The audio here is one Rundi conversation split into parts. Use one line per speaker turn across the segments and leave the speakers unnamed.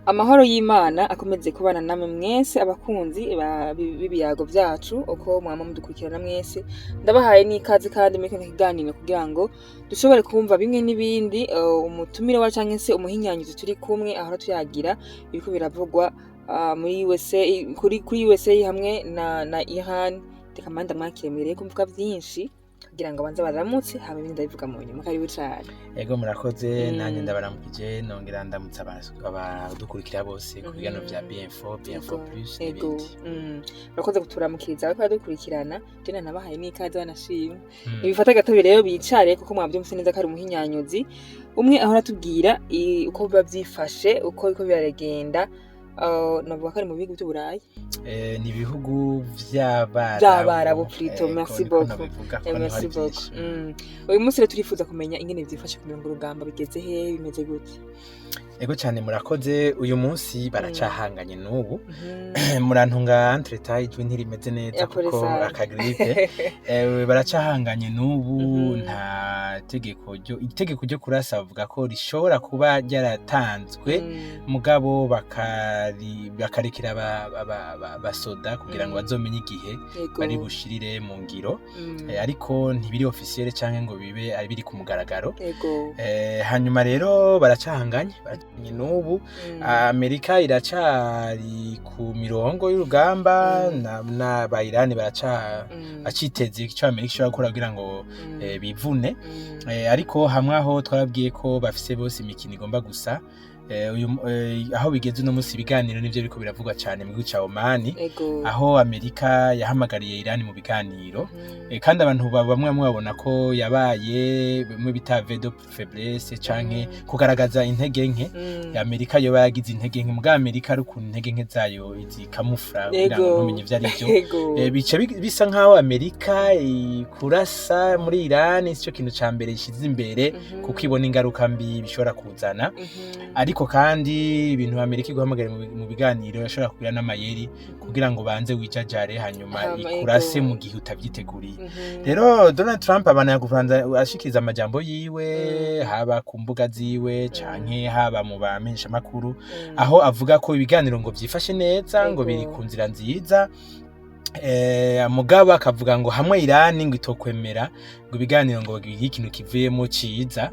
Amahoro y'Imana akomeze kubana namwe mwese, abakunzi b'ibiyago vyacu, uko mwama mudukurikirana mwese. Ndabahaye n'ikaze kandi muri kino kiganiro kugira ngo dushobore kumva bimwe n'ibindi. Umutumire wa canke se umuhinyanyuzi turi kumwe ahora tuyagira ibiriko biravugwa muri USA, kuri USA hamwe na Iran. Reka manda mwakire mbere yuko mvuga vyinshi kugira ngo abanze baramutse, hama ibindi ndabivuga mu nyuma. Karibu cane.
Ego, murakoze. Nanjye ndabaramukije, nongera ndamutsa abadukurikira bose ku biganiro vya BM4, BM4 Plus n'ibindi.
Murakoze kuturamukiriza bariko baradukurikirana. Je nabahaye n'ikaze, banashimwe. Ibifata agatabi rero bicare, kuko mwavyumvise neza ko ari umuhinyanyuzi umwe ahora atubwira uko biba vyifashe, uko biriko biragenda. Navuga ko ari mu bihugu vy'Uburayi.
Ni ibihugu vy'Abarabu.
Vy'Abarabu plutôt.
Ego,
Merci
niko
beaucoup.
nobivuga, kuko niho
Merci
hari
beaucoup.
vyinshi.
Uyu munsi rero turifuza kumenya ingene vyifashe ku mirongo urugamba, bigeze he, bimeze gute?
Ego cyane, murakoze. Uyu munsi baracahanganye n'ubu. Murantunga, entre-temps ijwi ntirimeze neza
Ya,
kuko
pole.
Akagrippe. Baracahanganye n'ubu. Nta tegeko ryo, itegeko ryo kurasa bavuga ko rishobora kuba ryaratanzwe, mugabo bakarekera abasoda kugira ngo bazomenye igihe bari bushirire mu ngiro. Ariko ntibiri officiel canke ngo bibe ari biri ku mugaragaro. Hanyuma rero baracahanganye n'ubu. Amerika iracari ku mirongo y'urugamba n'aba Irani baraca baciteze ico Amerika ishobora gukora kugira ngo bivune. Ariko hamwe aho twababwiye ko bafise bose imikino igomba gusa. Uyu aho bigeze uno munsi, ibiganiro nivyo biriko biravugwa cane mu gihugu ca Oman, aho Amerika yahamagariye Irani mu biganiro. Kandi abantu bamwe bamwe babona ko yabaye bimwe bita aveu de faiblesse canke kugaragaza intege nke. Amerika yoba yagize intege nke, muga Amerika ari ukuntu intege nke zayo izikamufra kugira ngo ntumenye ivyo ari vyo. Bica bisa nkaho Amerika kurasa muri Iran sico kintu ca mbere ishize imbere, kuko ibona ingaruka mbi bishobora kuzana. Ariko kandi ibintu Amerika iguhamagara mu biganiro, yashobora kugira n'amayeri kugira ngo banze wijajare, hanyuma
Hama,
ikurase mu gihe utavyiteguriye. Rero Donald Trump abana kuvanza ashikiriza amajambo yiwe, haba ku mbuga ziwe canke haba mu bamenyeshamakuru, aho avuga ko ibiganiro ngo vyifashe neza, ngo biri ku nzira nziza. Mugabo akavuga ngo hamwe Irani ngo itokwemera ngo ibiganiro ngo bigire ikintu kivuyemo ciza,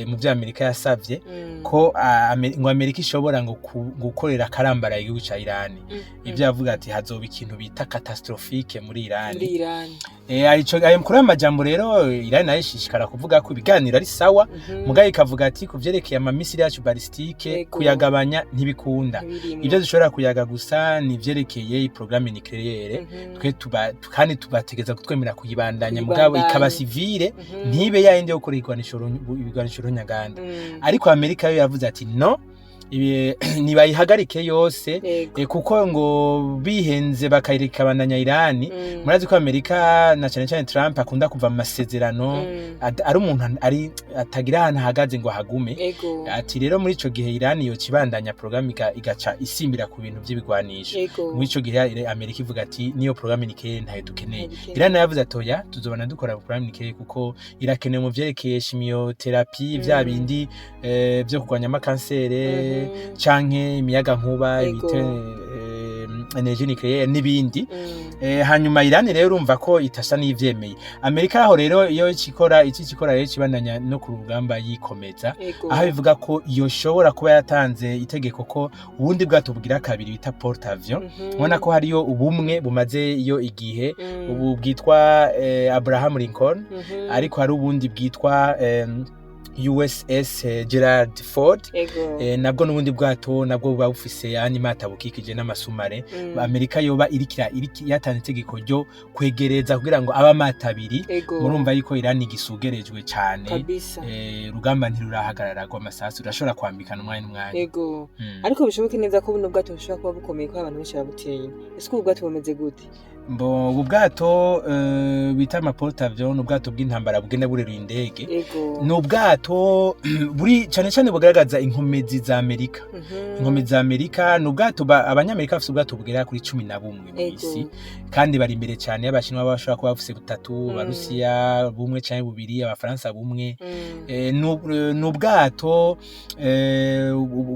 mu vyo Amerika yasavye, ko ngo Amerika ishobora ngo gukorera akarambara igihugu ca Irani. Ivyo yavuga ati hazoba ikintu bita catastrophique muri Irani.
Muri Irani.
Ayo kuri ayo majambo rero, Irani nayo ishishikara kuvuga ko ibiganiro ari sawa, mugabo ikavuga ati ku vyerekeye amamisiri yacu balistique, kuyagabanya ntibikunda.
Ntibirimwo.
Ivyo dushobora kuyaga gusa ni ivyerekeye iprogramme nucléaire. Twe tuba kandi tubategeza kutwemera kuyibandanya, mugabo
Kuyibandanya.
ikaba civile, ntibe yayindi yo gukora ibigwanisho runyaganda. Ariko Amerika yo yavuze ati no, nibayihagarike yose, kuko ngo bihenze bakayireka bandanya Irani. Murazi ko Amerika na cane cane Trump akunda kuva mu masezerano, ari umuntu ari atagira ahantu ahagaze ngo ahagume. Ati rero muri ico gihe Irani yoca ibandanya programme igaca isimbira ku bintu vy'ibigwanisho. Muri ico gihe Amerika ivuga ati niyo programme nucléaire ntayo dukeneye.
Ntayo.
Irani nayo yavuze ati oya, tuzobana dukora programme nucléaire kuko irakenewe mu vyerekeye chimiothérapie, vya bindi vyo kurwanya amakansere canke imiyaga nkuba, bita énergie nucléaire n'ibindi. Hanyuma Irani rero urumva ko itasa n'ivyemeye Amerika. Aho rero iyo ikikora iki ikikora rero, kibandanya no ku rugamba yikomeza, aho bivuga ko yoshobora kuba yatanze itegeko ko ubundi bwato bugira kabiri bita porte-avions. Ubona ko hariyo ubumwe bumaze iyo igihe, ubu bwitwa Abraham Lincoln, ariko hari ubundi bwitwa USS Gerald Ford. Nabwo n'ubundi bwato nabwo buba bufise ayandi mato bukikije n'amasous-marins. Amerika yoba irikira yatanze itegeko ryo kwegereza kugira ngo abe amato abiri. Murumva yuko Irani gisugerejwe cane. Urugamba ntirurahagarara rw'amasasu, rurashobora kwambikana umwanya n'umwanya.
Ariko bishoboke neza ko buno bwato bushobora kuba bukomeye, ko abantu benshi barabutinya. Ese ubu bwato bumeze gute?
Mbo ubu bwato bita ama porte-avions ni ubwato bw'intambara bugenda bureruye indege. Ni ubwato buri cane cane bugaragaza inkomezi za Amerika. Inkomezi za Amerika ni ubwato abanyamerika bafise ubwato bugera kuri 11 mu isi, kandi bari imbere cyane y'Abashinwa bashobora kuba bafise butatu, Abarusiya bumwe canke bubiri, Abafaransa bumwe. Ni ubwato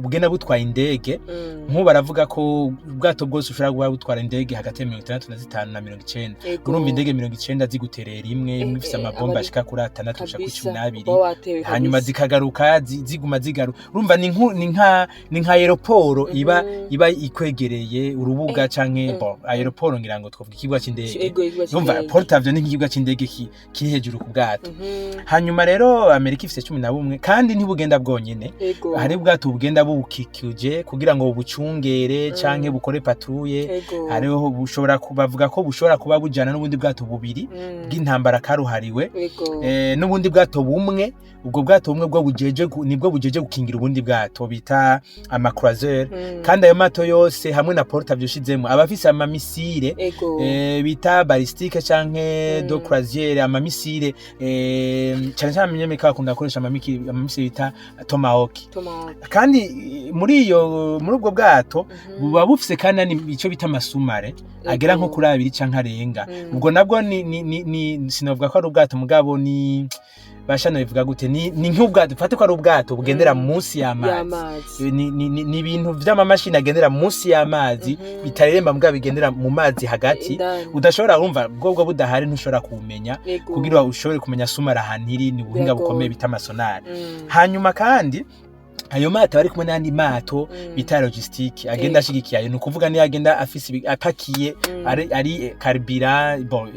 bugenda butwaye indege. Nk'ubu baravuga ko ubwato bwose ushobora kuba butwara indege hagati ya 65 na 90. Urumva indege 90 ziguterera rimwe, imwe ifise amabomba ashika kuri 6 gushika kuri 12,
Uba watewe
hanyuma
kabisa.
zikagaruka ziguma zigaruka. Urumva ni nka aéroport iba iba ikwegereye urubuga canke bon, aéroport ngira ngo twovuga ikibuga c'indege.
Ego, ikibuga
Urumva
c'indege.
porte-avions ni nk'ikibuga c'indege kiri hejuru ku bwato. Hanyuma rero Amerika ifise 11, kandi ntibugenda bwonyene. Hari ubwato bugenda bubukikije kugira ngo bubucungere canke bukore patrouille. Hariho bushobora bavuga ko bushobora kuba bujana n'ubundi bwato bubiri bw'intambara karuhariwe, n'ubundi bwato bumwe. Ubwo bwato bumwe bwo bujeje nibwo bujeje gukingira ubundi bwato bita ama croiseur. Kandi ayo mato yose hamwe na porte-avions ushizemo aba afise ama missiles bita balistique canke de croisière, ama missiles cane cane abanyamerika bakunda gukoresha ama missiles bita Tomahawk.
Tomahawk.
Kandi muri ubwo bwato buba bufise kandi ico bita ama sous-marins agera nko kuri abiri canke arenga. Ubwo nabwo ni sinovuga ko ari ubwato, mugabo ni bashano bivuga gute, ni nk'ubwato, fate ko ari ubwato bugendera munsi y'amazi.
Y'amazi.
Ni ibintu vy'amamashini agendera munsi y'amazi, bitareremba mugabo bigendera mu mazi hagati.
Indani.
Udashobora, urumva bwobwo budahari ntushobora kuwumenya. Kugira ushobore kumenya sous-marin ahantu iri ni ubuhinga bukomeye bita ama sonar. Hanyuma kandi ayo mato ari kumwe n'andi mato bita logistique agenda ashigikiye ayo, ni ukuvuga niyo agenda afise apakiye ari carburant, bon,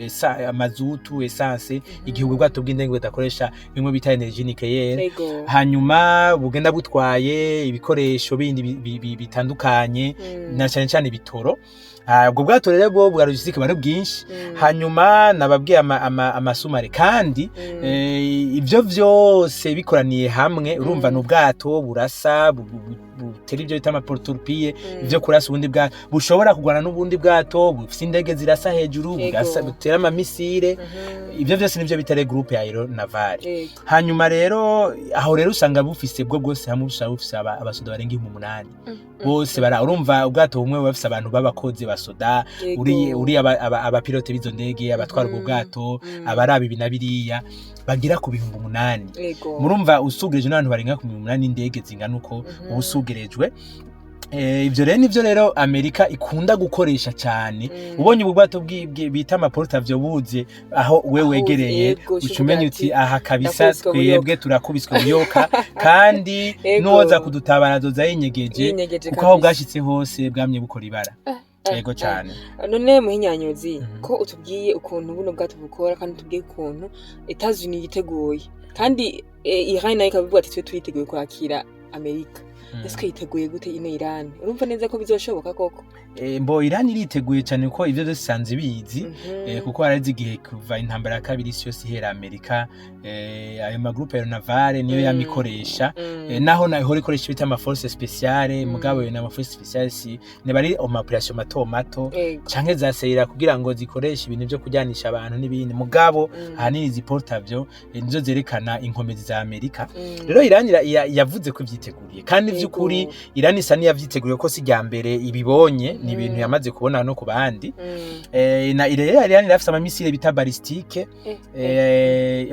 mazutu, essence, igihe ubwo bwato bw'indege budakoresha bimwe bita énergie nucléaire. Hanyuma bugenda butwaye ibikoresho bindi bitandukanye, na cyane cyane ibitoro. Ubwo bwato rero bwo bwa logistique buba ari bwinshi. Hanyuma nababwiye ama sous-marins kandi ivyo vyose bikoraniye hamwe, urumva ni ubwato burasa butera ivyo bita ama torpilles, ivyo kurasa ubundi bwato, bushobora kugwana n'ubundi bwato bufise indege zirasa hejuru, butera ama missiles. Ivyo vyose nivyo bita groupe aéronaval. Hanyuma rero aho rero usanga bufise bwo bwose hamwe usanga bufise abasoda barenga 8000 bose bara. Urumva ubwato bumwe buba bufise abantu b'abakozi basoda, uri abapilote b'izo ndege, abatwara ubwo bwato, abaraba ibi na biriya, bagera ku 8000. Murumva usugereje n'abantu barenga ku 8000 n'indege zingana uko uba usugerejwe. Ivyo rero nivyo rero Amerika ikunda gukoresha cyane. Ubonye ubu bwato bita ama porte-avions buze aho we
Aho
wegereye, uca umenya
ucuvuga
uti aha kabisa
ndakubiswe buyoka.
Twebwe turakubiswe buyoka, kandi nuwoza kudutabara azoza yinyegeje,
Yinyegeje
kuko aho
kabisa.
bwashitse hose bwamye bukora ibara. Yego cyane.
None muhinyanyuzi, ko utubwiye ukuntu buno bwato bukora, kandi utubwiye ukuntu Etats-Unis yiteguye, kandi Iran nayo ikabivuga ati twe turiteguye kwakira Amerika, ese yiteguye gute ino Iran? Urumva neza ko bizoshoboka koko?
Mbo Iran iriteguye cyane kuko ivyo vyose isanzwe ibizi. Kuko hareze igihe kuva intambara ya kabiri isi yose ihera, Amerika ayo ma groupes aéronavales niyo yamikoresha. Naho ihora ikoresha bita ama force spéciale, mugabo yo n'ama force spéciale si niba ari ama opération mato mato canke za seyira kugira ngo zikoreshe ibintu vyo kujyanisha abantu n'ibindi, mugabo ahanini izi porte-avions nizo zerekana inkomezi za Amerika. Rero Iran yavuze ko ivyiteguriye, kandi vy'ukuri Iran isa n'iyavyiteguriye ko si irya mbere ibibonye, ni ibintu yamaze kubona no ku bandi. Na rero Iran irafise ama missiles bita balistique.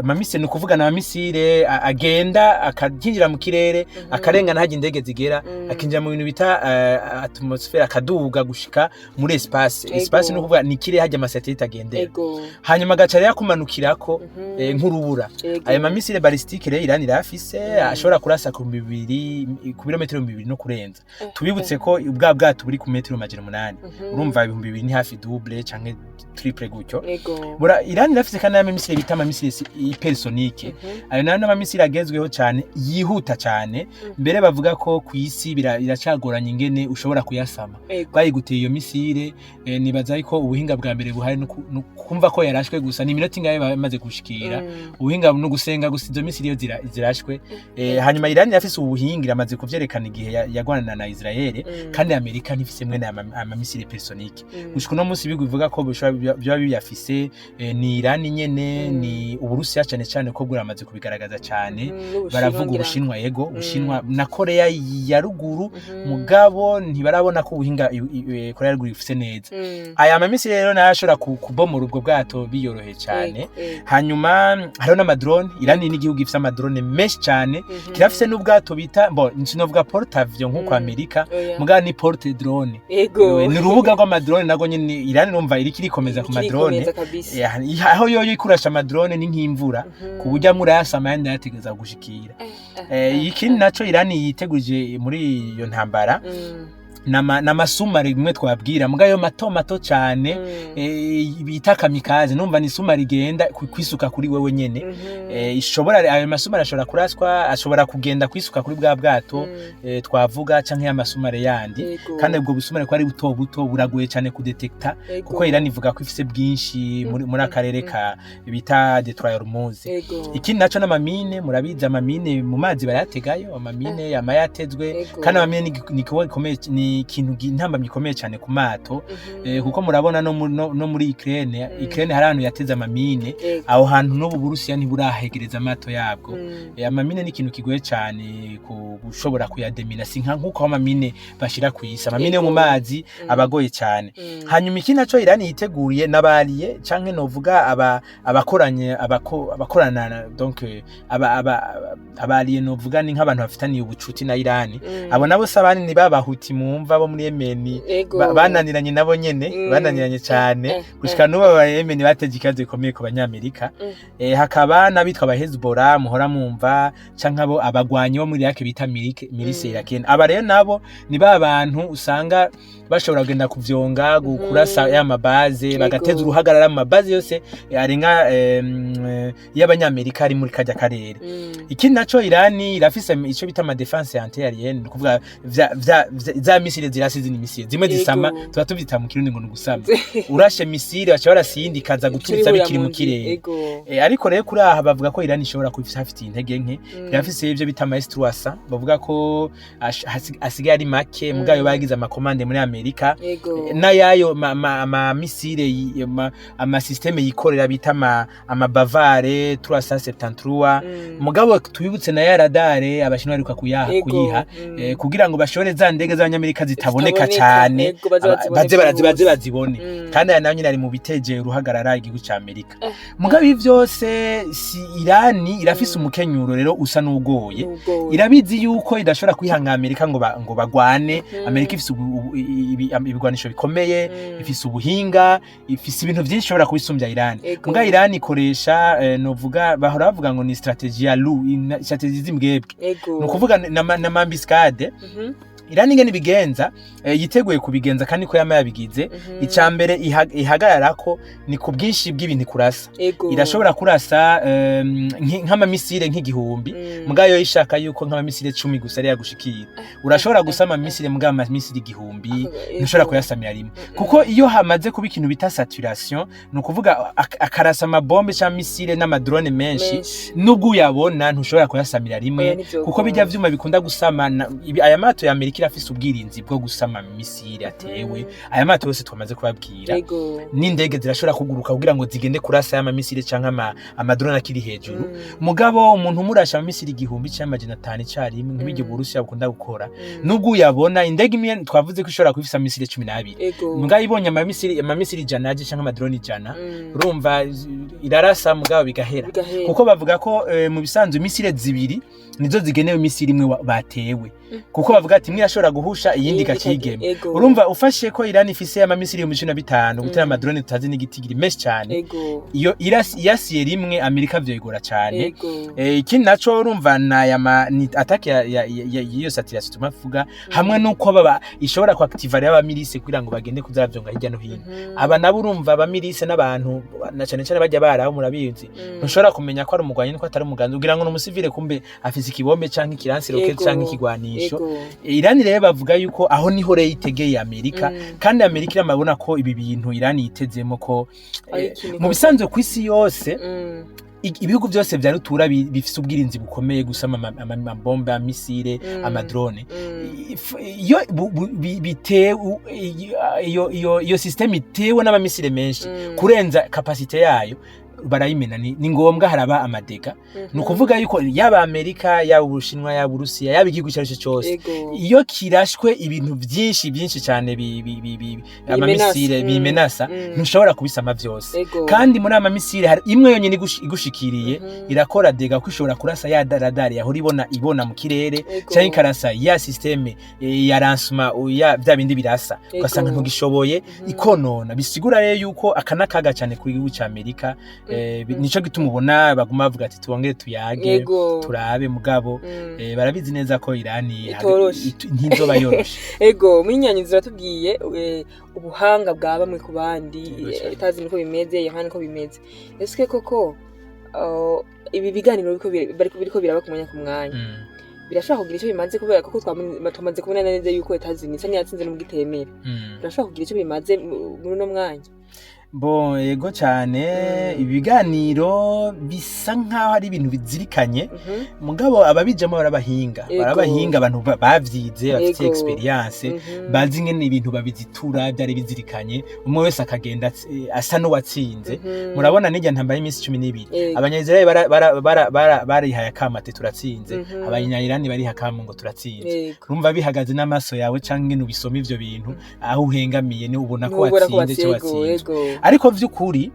Ama missiles ni ukuvuga na ama missiles agenda akinjira mu kirere, akarengana hajya indege zigera, akinjira mu bintu bita atmosphère, akaduga gushika muri espace. Espace ni ukuvuga ni ikirere hajya ama satellites agendera. Hanyuma agaca rero akumanukirako nk'urubura. Ayo ma missiles balistiques rero Iran irafise, ashobora kurasa ku bibiri, ku birometero 2000 no kurenza. Tubibutse ko ubwa bwato buri ku metero 800. Urumva 2000 ni hafi double canke triple gutyo. Bura Iran irafise kandi n'ama missiles bita ama missiles hypersonique. Ayo nayo n'ama missiles agezweho cyane, yihuta cyane. Mbere bavuga ko ku isi biracagoranye ingene ushobora kuyasama. Bayiguteye iyo missile, nibaza ko ubuhinga bwa mbere buhari no kumva ko yarashwe gusa ni iminota ingahe bamaze gushikira. Ubuhinga no gusenga gusa izo missile iyo zirashwe. Hanyuma Iran irafise ubuhinga, iramaze kuvyerekana. kuvyerekana igihe yagwanana na Israel. Kandi Amerika ntifise mwene ama missile hypersonique. Gushika uno munsi ibihugu bivuga ko bishobora biba biyafise ni Iran nyene, ni Uburusiya cane cane, ko buramaze kubigaragaza cane.
N'Ubushinwa
Baravuga
ngira ngo.
Ubushinwa, yego, Ubushinwa na Korea ya Ruguru, mugabo ntibarabona ko ubuhinga Korea ya Ruguru ifise neza. Aya ma missile rero nayo ashobora kubomora ubwo bwato biyoroheye cyane.
Yego, yego.
Hanyuma hariho n'ama drone. Iran ni igihugu gifise ama drone menshi cyane. Kirafise n'ubwato bita, bo sinovuga porte-avions nk'uko Amerika,
Oya.
mugabo ni porte drone. Ni urubuga rw'ama drone nago nyene. Iran numva iriko irikomeza ku ma drone.
Irikomeza kabisa.
Aho yoyo ikurasha ama drone ni nk'imvura, ku buryo amurasa ayandi yategeza gushikira. Ikindi naco Iran yiteguje muri iyo ntambara n'amasumari bimwe twabwira, mugabo ayo mato mato cane, bita kamikaze. Numva ni sumari igenda kwisuka kuri wewe nyene. Ishobora, ayo masumari ashobora kuraswa, ashobora kugenda kwisuka kuri bwa bwato twavuga, canke y'amasumare yandi. Kandi ubwo busumare ko ari buto buto, buragoye cane kudetekta, kuko Iran ivuga ko ifise bwinshi muri akarere ka bita détroit ya Hormuz. Ikindi naco n'ama mine. Murabizi, ama mine mu mazi barayategayo, ama mine yama yatezwe. Kandi ama mine ni igikorwa gikomeye, ni ikintu intambamyi ikomeye cyane ku mato, kuko murabona no muri Ukraine. Ukraine hari ahantu yateze ama mine. Aho hantu n'ubu Burusiya ntiburahegereza amato yabwo. Ama mine ni ikintu kigoye cyane gushobora kuyademina, si nka nkuko aho ama mine bashira ku isi. Ama mine yo mu mazi abagoye cyane. Hanyuma iki naco Iran yiteguriye n'abariye, canke novuga aba abakoranye abakorana donc aba abariye, novuga ni nk'abantu bafitaniye ubucuti na Iran. Abo nabo se abandi ni babahuti mumva bo muri Yemen. Bananiranye nabo nyene, bananiranye cyane. Gushika n'ubu aba Yemen bateje ikibazo gikomeye ku Banyamerika. Hakaba n'abitwa aba Hezbollah muhora mwumva, canke abo abagwanyi bo muri Iraq bita milice irakienne. Aba rero nabo ni ba bantu usanga bashobora kugenda kuvyonga, kurasa ya ma base, bagateza uruhagarara mu ma base yose arenga y'Abanyamerika ari muri kajya karere. Ikindi naco, Irani irafise ico bita ama défense anti-aérienne, ni ukuvuga za missile zirasa izindi missile zimwe zisama. Tuba tuvyita mu Kirundi ngo ni ugusama. Urashe missile, baca barasa iyindi ikaza guturitsa bikiri mu kirere. Ariko rero kuri aha bavuga ko Iran ishobora kuba ifite intege nke. Irafise ivyo bita ama S300, bavuga ko asigaye ari make, mugayo bagize ama commande muri Amerika. N'ayayo ama missile ama système yikorera bita ama Bavar 373. Mugabo tubibutse na ya radar Abashinwa baheruka kuyaha, kuyiha, kugira ngo bashobore za ndege z'Abanyamerika zitaboneka cyane,
baze bazibone
baze
byihuse.
Baze bazibone. Kandi aya nayo nyine ari mu biteje uruhagarara igihugu ca Amerika. Mugabo ibi vyose, si Irani irafise umukenyuro rero usa n'ugoye.
N'ugoye.
Irabizi yuko idashobora kwihanga Amerika ngo bagwane. Amerika ifise ibigwanisho bikomeye, ifise ubuhinga, ifise ibintu vyinshi ishobora kubisumbya Irani. Muga Irani ikoresha, novuga bahora bavuga ngo ni stratégie ya loup, stratégie z'imbwebwe. Ni ukuvuga n'ama embuscade. Irani ingene ibigenza, yiteguye kubigenza kandi ko yama yabigize. Icya mbere ihagararako ni ku bwinshi bw'ibintu ikurasa. Irashobora kurasa nk'ama missile nk'igihumbi, mugayo ishaka yuko nk'ama missile 10 gusa ari yagushikira. Urashobora gusama missile, mugabo ama missile 1000 ntushobora kuyasamira rimwe, kuko iyo hamaze kuba ikintu bita saturation, ni ukuvuga akarasa amabombe cyangwa missile n'ama drone menshi,
Menshi.
nubwo uyabona ntushobora kuyasamira rimwe,
Oya, nivyo
kuko bijya vyuma bikunda gusama aya mato ya Amerika irafise ubwirinzi bwo gusama missile atewe. Aya mato yose twamaze kubabwira, n'indege zirashobora kuguruka kugira ngo zigende kurasa y'ama missile canke ama drone akiri hejuru. Mugabo umuntu umurasha ama missile 1000 canke 500 icarimwe, nk'ibiryo Burusiya bukunda gukora, nubwo uyabona, indege imwe twavuze ko ishobora kuba ifise ama missile 12, mugabo ibonye ama missile 100 aje canke ama drone 100, urumva irarasa mugabo bigahera.
Bigahera.
Kuko bavuga ko mu bisanzwe missile zibiri nizo zigenewe missile imwe batewe, kuko bavuga ati imwe irashobora guhusha iyindi
Iyindi
ikacigema. Urumva ufashe ko Iran ifise ama missile 15,000 gutera ama drone tutazi n'igitigiri menshi cyane, iyo irasiye rimwe Amerika vyoyigora cyane. Ikindi naco urumva naya ni attaque ya y'iyo saturation tumavuga, hamwe nuko baba ishobora kuactiva rero aba milice kugira ngo bagende kuzavyonga hirya no hino. Aba nabo urumva aba milice n'abantu na cane cane bajya baraho, murabizi, ntushobora kumenya ko ari umugwanyi nuko atari umuganzi, ugira ngo ni umusivile, kumbe afise ikibombe canke iki lance-roquette canke ikigwanisho. Irani rero bavuga yuko aho niho rero itegeye Amerika. Kandi Amerika iramabona ko ibi bintu Irani yitezemo ko
Ari ikintu
mu bisanzwe ku isi yose. Ibihugu byose vya rutura bifise ubwirinzi bukomeye gusama amabombe, amissile, amadrone. Iyo bitewe, iyo système itewe n'amamissile menshi kurenza capacité yayo, barayimena. Ni ngombwa haraba amadégâts. Ni ukuvuga yuko yaba Amerika, yaba Ubushinwa, yaba Uburusiya, yaba igihugu icyo ari cyo cyose, iyo kirashwe ibintu byinshi byinshi cyane amamissile bimenasa, ntushobora kubisama byose. Kandi muri amamissile hari imwe yonyine igushikiriye, irakora dégâts, kuko ishobora kurasa ya radar yahora ibona mu kirere, cyangwa ikarasa ya système ya lancement ya bya bindi birasa, ugasanga ntugishoboye, ikonona. Bisigura rero yuko aka n'akaga cyane kuri gihugu cya Amerika. Nico gituma ubona baguma bavuga ati tubongere tuyage, turabe. Mugabo barabizi neza ko Irani
Itoroshe.
Ntizoba yoroshe.
Ego, Muhinyanyizi uratubwiye ubuhanga bwa bamwe ku bandi.
Yego cyane.
Utazi niko bimeze, yohani niko bimeze. Ese koko ibi biganiro biriko biraba ku mwanya ku mwanya, birashobora kugira icyo bimaze? Kubera kuko tumaze kubona neza yuko Etazuni isa n'iyatsinze n'ubwo itemera. Birashobora kugira icyo bimaze muri uno mwanya?
Bon, yego cyane. Ibiganiro bisa nkaho ari ibintu bizirikanye, mugabo ababijamo barabahinga. Barabahinga, abantu bavyize, bafite expérience, bazi ingene ibintu babizitura. Byari bizirikanye, umwe wese akagenda asa n'uwatsinze. Murabona n'irya ntambara y'iminsi 12, Abanyayisraeli barihaye akamate turatsinze, Abanyayirani bariha akamo ngo turatsinze. Urumva bihagaze n'amaso yawe canke ingene ubisoma ivyo bintu, aho uhengamiye ni ubona ko
Ntubona ko
watsinze cyo
watsinze.
watsinzwe. Ariko vy'ukuri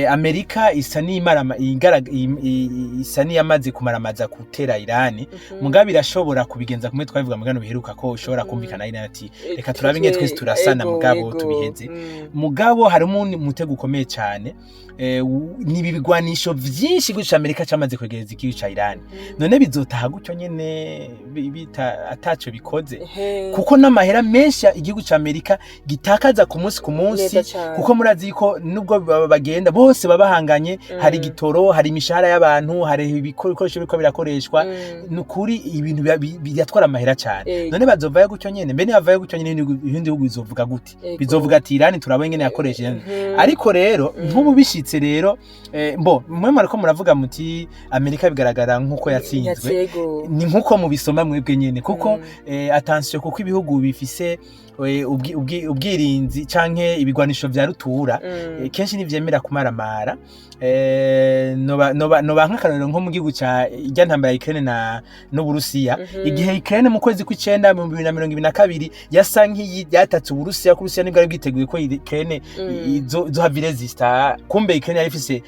Amerika isa n'imarama isa n'iyamaze kumaramaza gutera Irani. Mugabo irashobora kubigenza kumwe twabivuga mu biganiro biheruka, ko ushobora kumvikana Irani ati reka turabe ingene twese turasana, mugabo tubiheze. Mugabo harimo umutego ukomeye cyane, ni ibi bigwanisho vyinshi gutyo Amerika camaze kwegereza igihugu ca Irani. None bizotaha gutyo nyene ataco bikoze? Kuko n'amahera menshi igihugu ca Amerika gitakaza ku munsi ku munsi.
Neza cane.
Kuko murazi ko nubwo bagenda bose baba bahanganye, hari igitoro, hari imishahara y'abantu, hari ibikoresho biriko birakoreshwa. Ni ukuri ibintu biratwara amahera cyane. None bazovayo gutyo nyene? Mbe nibavayo gutyo nyene, ibindi bihugu bizovuga gute? Bizovuga ati Irani turabona ingene yakoresheje. Ariko rero nk'ubu bishitse rero, mbo mwe mwariko muravuga muti Amerika bigaragara nk'uko yatsinzwe. Ni nk'uko mubisoma mwebwe nyene, kuko attention, kuko ibihugu bifise ubwirinzi canke ibigwanisho vya rutura, kenshi ntivyemera kumaramara. Noba nk'akarorero nko mu gihugu ca irya ntambara ya Ukraine na n'Uburusiya. Igihe Ukraine mu kwezi kw'icenda mu 2022 yasa nk'iyatatse Uburusiya, ko Uburusiya nibwo bwari bwiteguye ko Ukraine izohava iresista. Kumbe Ukraine yari ifise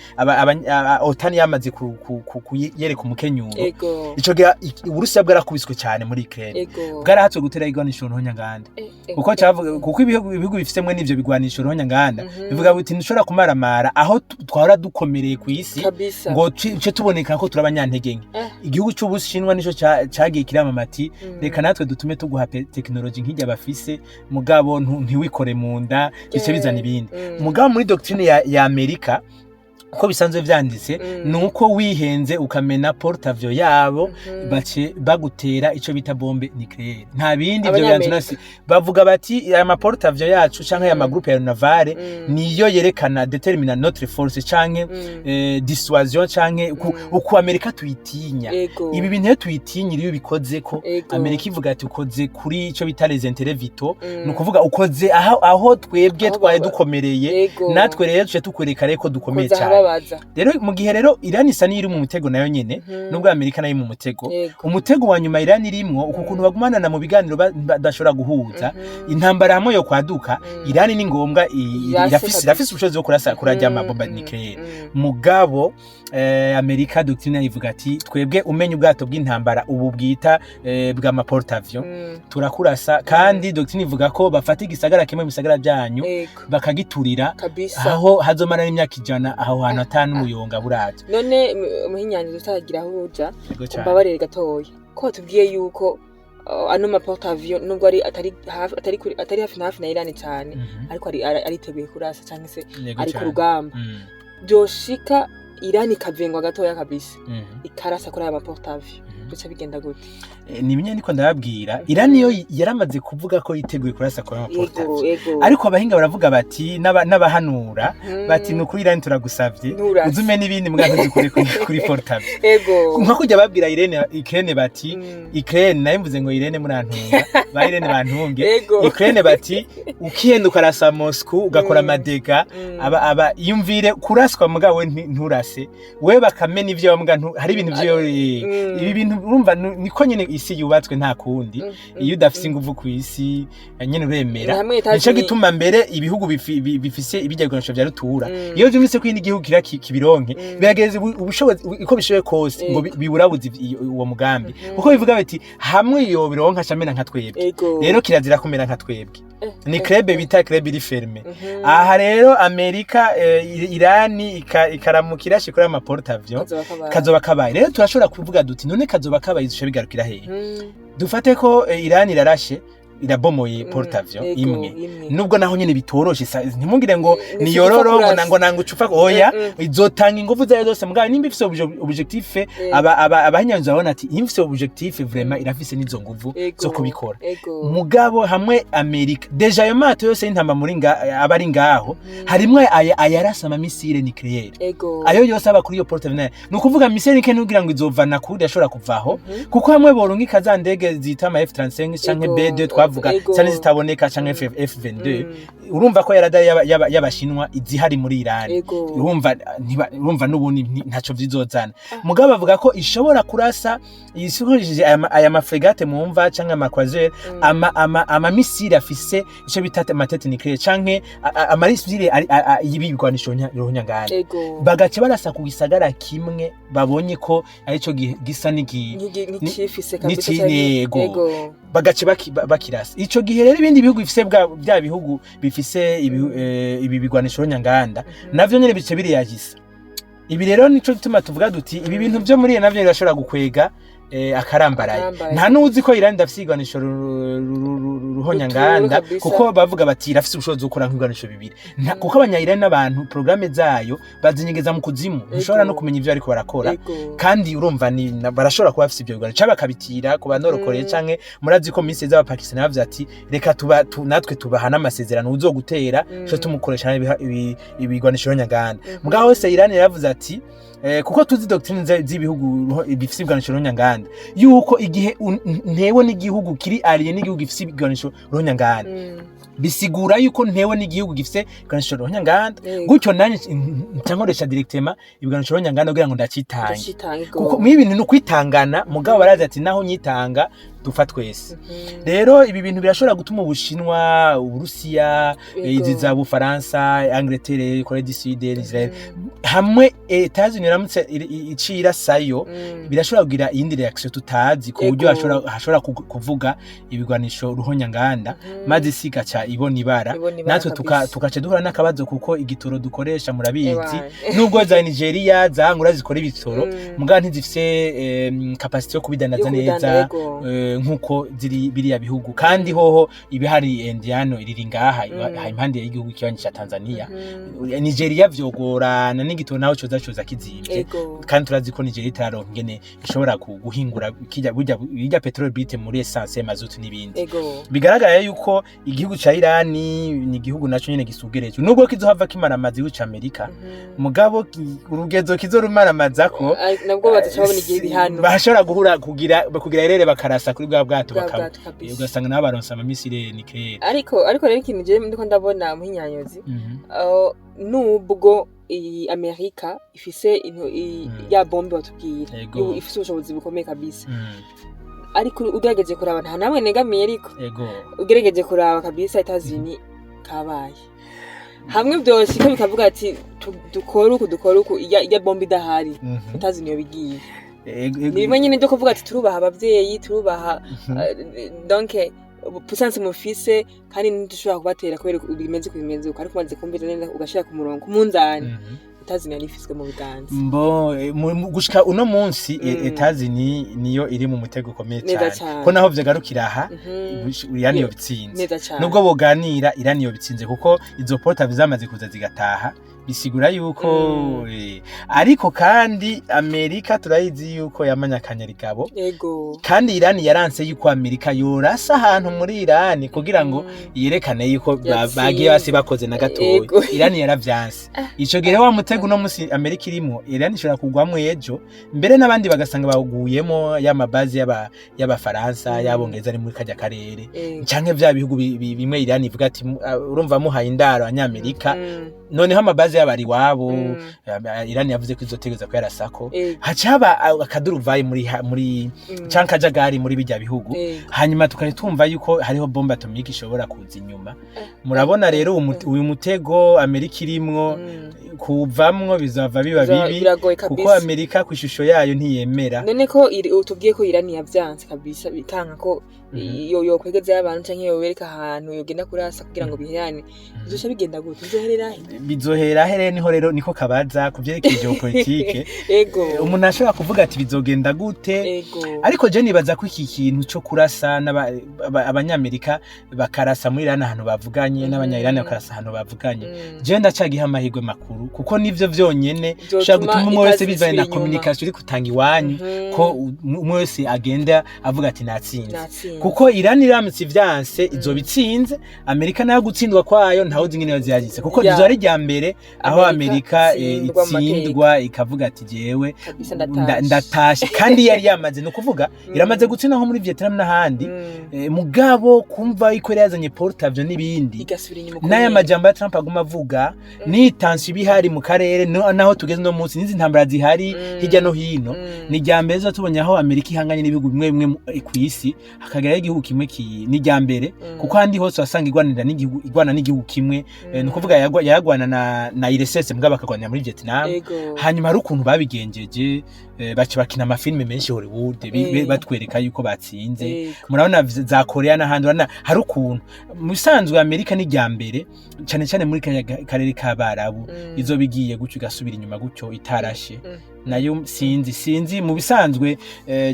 OTAN yamaze kuyereka umukenyuro. Ico gihe Uburusiya bwarakubiswe cyane muri Ukraine, bwarahatswe gutera igwanisho ruhonyanganda. Kuko cavuga, kuko ibihugu bifisemwe n'ivyo bigwanisho ruhonyanganda bivuga biti ntushobora kumaramara aho twahora dukomereye ku isi ngo ce tuboneka ko turi abanyantege nke. Igihugu c'Ubushinwa nico cagiye kiramama ati reka natwe dutume tuguha tekinoloji nk'irya bafise, mugabo ntiwikore mu nda, bice bizana ibindi. Mugabo muri doctrine ya Amerika, uko bisanzwe vyanditse, ni uko wihenze ukamena porte-avions yabo, bace bagutera ico bita bombe nucléaire, nta bindi. Ivyo
Abanyamerika.
biranze bavuga bati aya ma porte-avions yacu canke aya magroupe aéronavale niyo yerekana détermina notre force canke dissuasion canke uku Amerika tuyitinya. Ibi bintu iyo tuyitinyira, iyo ubikoze ko, Amerika ivuga ati ukoze kuri ico bita les intérêts vitaux. Ni ukuvuga ukoze aho twebwe
Aho
twari dukomereye. Natwe rero tuce tukwereka rero ko dukomeye
Koza
cyane.
ahababaza.
Rero mu gihe rero Iran isa n'iri mu mutego nayo nyene, nubwo Amerika nayo iri mu mutego, umutego wa nyuma Iran irimwo, uku kuntu bagumanana mu biganiro badashobora guhuza, intambara hamwe yo kwaduka, Iran ni ngombwa
Irase
irafise
kabisa.
irafise ubushobozi bwo kurasa kurajya amabomba nucléaire. Mugabo Amerika doctrine ivuga ati twebwe umenye ubwato bw'intambara ubu bwita bwa porte-avions, turakurasa. Kandi doctrine ivuga ko bafata igisagara kimwe mu bisagara byanyu, bakagiturira, aho hazomara n'imyaka 100 aho hantu ata n'umuyonga buraza.
None Muhinyanyizi, utagira aho uja,
Yego cane.
umbabarire gatoya, ko watubwiye yuko ano ma porte-avions nubwo ari atari hafi, atari hafi na hafi na Iran cyane, ariko ariteguye kurasa cyangwa se ari ku rugamba, byoshika Iran ikavengwa gatoya kabisa, ikarasa kuri aya ma porte-avions? Bica bigenda gute?
Ni bimwe niko ndababwira. Iran yo yaramaze kuvuga ko yiteguye kurasa kuri ama porte-avions. Ariko abahinga baravuga bati, n'abahanura bati: "Ni ukuri Iran, turagusavye,
Nturase.
uzume n'ibindi mbwa ntuzikure kuri porte-avions." Nka kujya babwira Irene, Ukraine bati, Ukraine, nayo mvuze ngo Irene, murantunga, ba Irene bantunge. Ukraine bati: "Ukihenda ukarasa Moscow, ugakora ama dégâts, aba iyumvire kuraswa mugabo nturase we, bakamena ivyo mbwa hari ibintu vyo." Ibi bintu urumva niko nyene isi yubatswe, nta kundi. Iyo udafise inguvu ku isi nyene uremera.
Hamwe
Nico gituma mbere ibihugu bifise ibijyaganisho vya rutura, iyo vyumvise ko ikindi gihugu kira kibironke, biragereza ubushobozi uko bishoboye kose ngo biburabuze uwo mugambi, kuko bivuga biti: "Hamwe iyo bironka camena nka twebwe." Rero kirazira kumera nka twebwe. Ni club bita club iri fermé. Aha rero Amerika, Irani ikaramuka irashe kuri ama porte-avions,
Kazoba kabaye.
kazoba kabaye. Rero turashobora kuvuga duti: "None kazoba kabaye, izusha bigarukira hehe?" Dufate ko Irani irarashe, irabomoye porte-avions imwe,
imwe.
Nubwo naho nyene bitoroshe, ntimugire ngo
Ni
ni yororo ngo
kurasa.
nango nango ucufa, oya. Izotanga ingufu zayo zose, mugabo nimba ifise objectif, aba abahinyanzu babona ati nimba ifise objectif vraiment, irafise n'izo nguvu zo kubikora. Mugabo hamwe Amerika déjà ayo mato yose y'intamba muri nga aba ari ngaho, harimwo aya ayarasa ama missile nucléaire. Ayo yose aba kuri iyo porte-avions, ni ukuvuga missile nucléaire nugira ngo izovana kuri ashobora kuvaho, kuko hamwe borungika za ndege zita ama F35 canke B2 twavuga, canke zitaboneka, canke F22, urumva ko yaradari y'Abashinwa izihari muri Iran. Urumva urumva n'ubundi ntaco vyizozana. Mugabo bavuga ko ishobora kurasa ikoresheje aya ma frégate mumva canke ama croiseur, ama missile afise ico bita ama tête nucléaire canke ama missile y'ibigwanisho ruhunyanganda, bagaca barasa ku gisagara kimwe babonye ko arico gisa n'igi
Nk'ikifise kabisa.
Yego. Bagaca bakirasa. Ico gihe rero ibindi bihugu bifise bya bihugu bifise ibi bigwanisho nyanganda navyo nyene bice biriyagisa. Ibi rero nico gituma tuvuga duti ibi bintu vyo muri navyo birashobora gukwega akarambaraye.
Akarambaraye.
Nta nuzi ko Iran idafise igwanisho ruhonyanganda,
Rutura kabisa.
kuko bavuga bati irafise ubushobozi bwo gukora nk'ibigwanisho bibiri. Kuko abanya-Iran n'abantu programme zayo bazinyegeza mu kuzimu, ntushobora no kumenya ivyo bariko barakora. Kandi urumva ni barashobora kuba bafise ivyo bigwanisho canke bakabitira ku banorokoreye, canke murazi ko minsi z'Abapakistani bavuze ati: "Reka tuba natwe tubaha n'amasezerano, uzogutera co tumukoresha ibigwanisho ruhonyanganda." Mugabo hose Iran yaravuze ati, kuko tuzi doctrine z'ibihugu bifise ibigwanisho ruhonyanganda, yuko igihe ntewe n'igihugu kiri allié n'igihugu gifise ibigwanisho ruhonyanganda, bisigura yuko ntewe n'igihugu gifise ibigwanisho ruhonyanganda, gutyo nanje nca nkoresha directement ibigwanisho ruhonyanganda kugira ngo ndacitange.
Ndacitange, ego.
Kuko muri ibintu ni ukwitangana, mugabo barazi ati naho nyitanga dupfa twese. Rero ibi bintu birashobora gutuma Ubushinwa, Uburusiya, izi za Bufaransa, Angleterre, Corée du Sud, Israel, hamwe Etats-Unis iramutse iciye irasayo, birashobora kugira iyindi réaction tutazi, ku buryo hashobora kuvuga ibigwanisho ruhonyanganda, maze isi igaca ibona ibara.
Ibona ibara.
Natwe
Kabisa.
tugaca duhura n'akabazo, kuko igitoro dukoresha murabizi,
Ewana.
nubwo za Nigeria za Angola zikora ibitoro, mugabo ntizifise capacité yo kubidandaza
Yo kubidandaza,
neza nkuko ziri biriya bihugu. Kandi hoho ibihari Indiano iriri ngaha, iba impande y'igihugu kibanyi ca Tanzania. Nigeria vyogorana n'igitoro naho coza kizimvye. Kandi turazi ko Nigeria itararonka ingene ishobora guhingura kirya burya irya pétrole brute muri essence, mazutu n'ibindi. Bigaragara yuko igihugu ca Irani ni igihugu naco nyene gisugereje, nubwo kizohava kimaramaza igihugu ca Amerika, mugabo urugezo kizorumaramazako
Nabwo bazoca babona igihe bihano.
Bashobora guhura kugira erere, bakarasa kuri bwa bwato,
Bwa
bakaba
bwato kabisa.
ugasanga nabo baronse ama missile nucléaire.
Ariko rero ikintu je ndiko ndabona, muhinyanyozi, nubwo iyi Amerika ifise ya bombe batubwira, ifise ubushobozi bukomeye kabisa, ariko ugerageje kuraba nta namwe negamiye, ariko ugerageje kuraba kabisa Etazini kabaye hamwe vyoshika bikavuga ati dukore uku, dukore uku, irya bombe idahari, Etazini yoba igiye. Ni bimwe nyine byo kuvuga ati turubaha abavyeyi, turubaha, donc puissance mufise, kandi ntidushobora kubatera kubera bimeze uko bimeze uko. Ariko umaze kumvira neza ugashira ku murongo, ku munzani, Etazini yari ifiswe mu biganza.
Mbo gushika uno munsi, Etazini niyo iri mu mutego ukomeye
Neza
cyane,
cane.
ko naho vyagarukira aha, Irani yo bitsinze.
Neza cane.
Nubwo boganira, Irani yo bitsinze, kuko izo porte zamaze kuza zigataha. Bisigura yuko ariko kandi Amerika turayizi yuko yamanye akanyarigabo. Kandi Irani yaranse yuko Amerika yorasa ahantu muri Irani kugira ngo yerekane yuko
Yatsinze.
bagiye basi bakoze na gatoya. Irani yaravyanse. Ico gihe wa mutego uno musi Amerika irimwo, Irani ishobora kugwamwo ejo, mbere n'abandi bagasanga bawuguyemo, y'amabazi y'Abafaransa, y'Abongereza ari muri karya karere, canke vya bihugu bimwe Irani ivuga ati: Urumva muhaye indaro Abanyamerika, noneho amabazi yabo ari iwabo." Irani yavuze ko izotegereza kuyarasako. Haca haba akaduruvayi muri canke akajagari muri bijya bihugu. Hanyuma tukaba twumva yuko hariho bombe atomique ishobora kuza inyuma. Murabona rero uyu mutego Amerika irimwo, kuvamwo bizava biba bibi,
Biragoye
kuko
kabisa.
Amerika ku ishusho yayo ntiyemera.
None ko utubwiye ko Irani yavyanse kabisa, bikanka ko yo yokwegezayo abantu canke yobereka ahantu yogenda kurasa kugira ngo biherane, bizoca bigenda gute? Bizoherera he?
Bizohera here? Niho rero niko kabaza ku vyerekeye geopolitique. Umuntu ashobora kuvuga ati: "Bizogenda gute?" Ariko je nibaza ko iki kintu co kurasa Abanyamerika bakarasa muri Irani ahantu bavuganye, n'Abanya-Irani bakarasa ahantu bavuganye, je ndacagiha amahirwe makuru, kuko nivyo vyonyene
Vyotuma
ushobora gutuma umwe wese,
itazi
bivanye na
isubira inyuma.
communication uri gutanga iwanyu, ko umwe wese agenda avuga ati: "Natsinze."
Natsinze.
Kuko Irani iramutse ivyanse, izoba itsinze. Amerika nayo gutsindwa kwayo ntawe uzi ingene yaziyagize, kuko rizoba ari irya mbere aho
Amerika
Amerika
itsindwa mu mateka.
itsindwa ikavuga ati: "Jewe
Kabisa, ndatashe."
Ndatashe." Kandi yari yamaze, ni ukuvuga iramaze gutsinda nko muri Vietnam n'ahandi. Mugabo kumva yuko yari yazanye porte-avions n'ibindi,
Igasubira inyuma uko
n'aya
nyene.
majambo ya Trump aguma avuga, ni tension iba ihari mu karere, naho tugeze no munsi n'izi ntambara zihari hirya no hino. Ni irya mbere tuba tubonye aho Amerika ihanganye n'ibihugu bimwe bimwe ku isi, hakageraho igihugu kimwe ni irya mbere, kuko ahandi hose wasanga igwanira n'igihugu, igwana n'igihugu kimwe. Ni ukuvuga yaragwana na URSS, mugabo bakagwanira muri Vietnam. Hanyuma hari ukuntu babigenjeje, baca bakina amafilime menshi Hollywood, batwereka yuko batsinze. Murabona za Korea n'ahandi, urabona hari ukuntu mu bisanzwe Amerika ni irya mbere cyane cyane muri kariya karere k'Abarabu. Izo bigiye gutyo igasubira inyuma gutyo itarashe, nayo sinzi mu bisanzwe,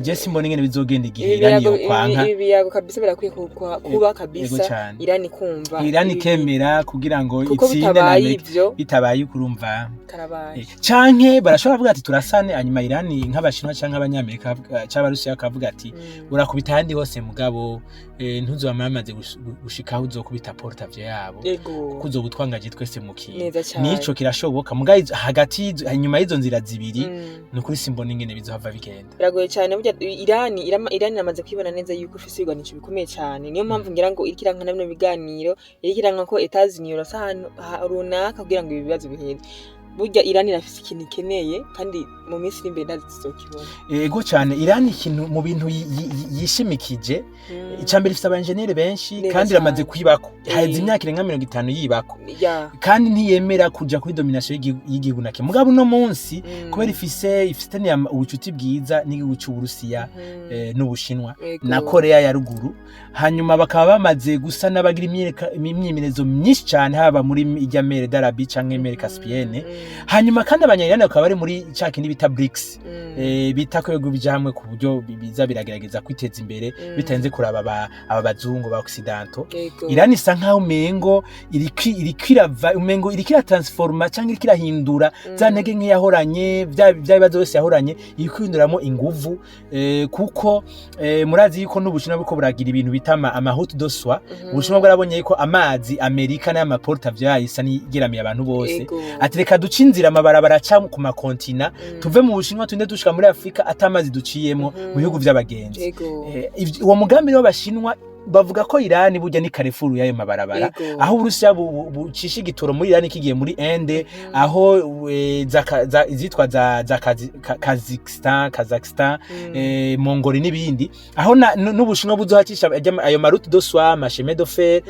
je simbona ingene bizogenda igihe
Ibi
Irani
biyago,
yokwanka.
ibi biyago kabisa birakwiye kuba
Ego
kabisa.
Cane.
Irani kumva
Irani
ibi
ikemera kugira ngo
kuko
itsinde na
bitabaye
Amerika.
ivyo,
Bitabaye ukurumva
karabaye.
Canke barashobora kuvuga ati: "Turasane." Hanyuma Irani nk'Abashinwa canke Abanyamerika canke Abarusiya bakavuga ati: "Urakubita ahandi hose, mugabo ntuzobamare amaze gushika aho uzokubita porte-avions yabo, kuko uzoba utwangaje twese mu kintu."
Neza cane.
Nico kirashoboka, mugabo hagati hanyuma y'izo nzira zibiri, ni ukuri simbona ingene bizohava bigenda.
Biragoye cyane. Burya Irani iramaze kwibona neza yuko ifise ibigwanisho bikomeye cyane. Niyo mpamvu ngira ngo iriko iranka na bino biganiro, iriko iranka ko Etats-Unis yorasa ahantu runaka kugira ngo ibi bibazo bihere. Burya Irani irafise ikintu ikeneye, kandi mu minsi iri imbere ndazi tuzokibona.
Ego cane. Irani ikintu mu bintu yishimikije, icambere ifise abanjeniyeri benshi,
Neza
kandi iramaze
cane.
kwibako, haheze imyaka irenga 50 yibako, kandi ntiyemera kuja kuri domination y'igihugu na kimwe. Mugabo uno munsi, kubera ifitaniye ubucuti bwiza n'igihugu c'Uburusiya, n'Ubushinwa na Korea ya Ruguru, hanyuma bakaba bamaze gusa n'abagira imyimenyerezo myinshi cyane, haba muri ijya mer d'Arabie canke mer Caspienne. Hanyuma kandi Abanyayirani bakaba bari muri ca kindi bita BRICS, bita ko ibihugu bija hamwe ku buryo biza biragerageza kwiteza imbere, bitarenze kuraba aba bazungu ba occidentaux. Irani isa nkaho umengo iriko irava, umengo iriko iratransforma canke iriko irahindura za ntege nke yahoranye, vya bibazo byose yahoranye, iriko ihinduramo inguvu, kuko murazi yuko n'Ubushinwa buriko buragira ibintu bita ama route de soie. Ubushinwa bwarabonye yuko amazi Amerika n'ama porte-avions yayo isa n'igeramiye abantu bose. Ati: "Reka duce inzira, amabarabara aca ku makontina, tuve mu Bushinwa tugende dushika muri Afurika ata amazi duciyemo mu bihugu vy'abagenzi." Uwo mugambi rero Abashinwa bavuga ko Irani burya ni carrefour y'ayo mabarabara, aho Uburusiya bucisha igitoro muri Irani kigiye muri Inde, aho izitwa za Kazakhstan, Mongoli n'ibindi, aho n'Ubushinwa buzohacisha ayo ma route de soie, ama chemin de fer,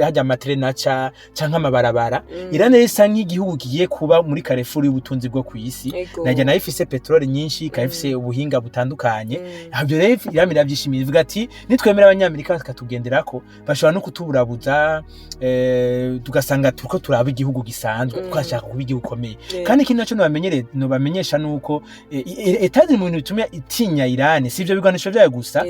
hajya ama train aca canke amabarabara. Irani rero isa nk'igihugu kigiye kuba muri carrefour y'ubutunzi bwo kw'isi. Najya nayo ifise peteroli nyinshi, ikaba ifise ubuhinga butandukanye. Ivyo rero Irani iravyishimiye, ivuga ati: "Nitwemera Abanyamerika bakatugenderako, bashobora no kutuburabuza, tugasanga turiko turaba igihugu gisanzwe, twashaka kuba igihugu gikomeye. Kandi ikindi naco nobamenyesha nuko États-Unis, mu bintu bituma itinya Irani, si ivyo bigwanisho vyayo gusa.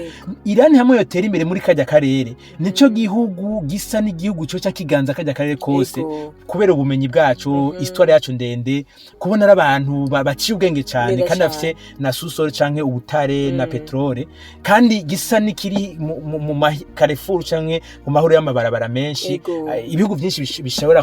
Irani hamwe yotera imbere muri karya karere, nico gihugu gisa n'igihugu coca kiganza karya karere kose, kubera ubumenyi bwacu, histoire yacu ndende, kubona ari abantu baciye ubwenge cyane,
Neza
kandi bafite na sous-sol canke ubutare na pétrole, kandi gisa n'ikiri mu carrefour canke mu mahuro y'amabarabara menshi. Ibihugu byinshi bishobora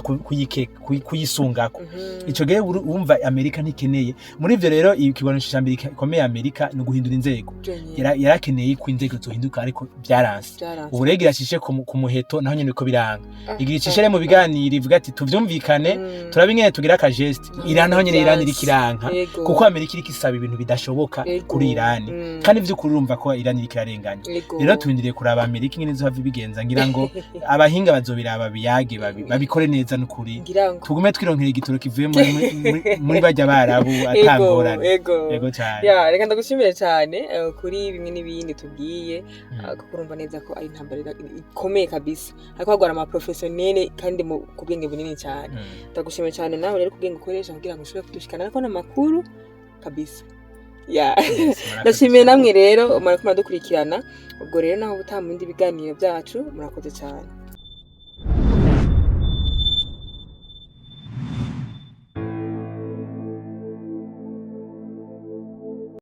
kuyisungako. Ico gihe wumva Amerika ntikeneye muri ivyo. Rero ikigwanisho ca mbere gikomeye Amerika ni uguhindura inzego. Yarakeneye ko inzego zohinduka, ariko byaranse.
Byaranse.
Ubu rero iracishe ku muheto, naho nyene biko biranga. Igira icishe mu biganiro, ivuga ati: "Tuvyumvikane, turabe ingene tugira aka geste." Iran naho nyene, Iran iriko iranka, kuko Amerika iriko isaba ibintu bidashoboka kuri Iran. Kandi vy'ukuri urumva ko Iran iriko irarenganya. Rero turindiriye kuraba Amerika ingene izohava ibigenza. Ngira ngo abahinga bazobiraba, biyage, babikore neza n'ukuri.
Ngira ngo
Tugume twironkera igitoro kivuye muri barya Barabu atangorane. Ego cyane.
Ya, reka ndagushimire cyane kuri bimwe n'ibindi tubwiye, kuko urumva neza ko ari intambara ikomeye kabisa, ariko hagwara ama professionnel kandi ku bwenge bunini cyane. Ndagushimiye cyane nawe rero ku bwenge ukoresha kugira ngo ushobore kudushikana ariko n'amakuru kabisa ya.
Yes, murakoze
Ndashimiye
cyane.
namwe rero murako muradukurikirana. Ubwo rero naho ubutaha mu bindi biganiro byacu, murakoze cyane.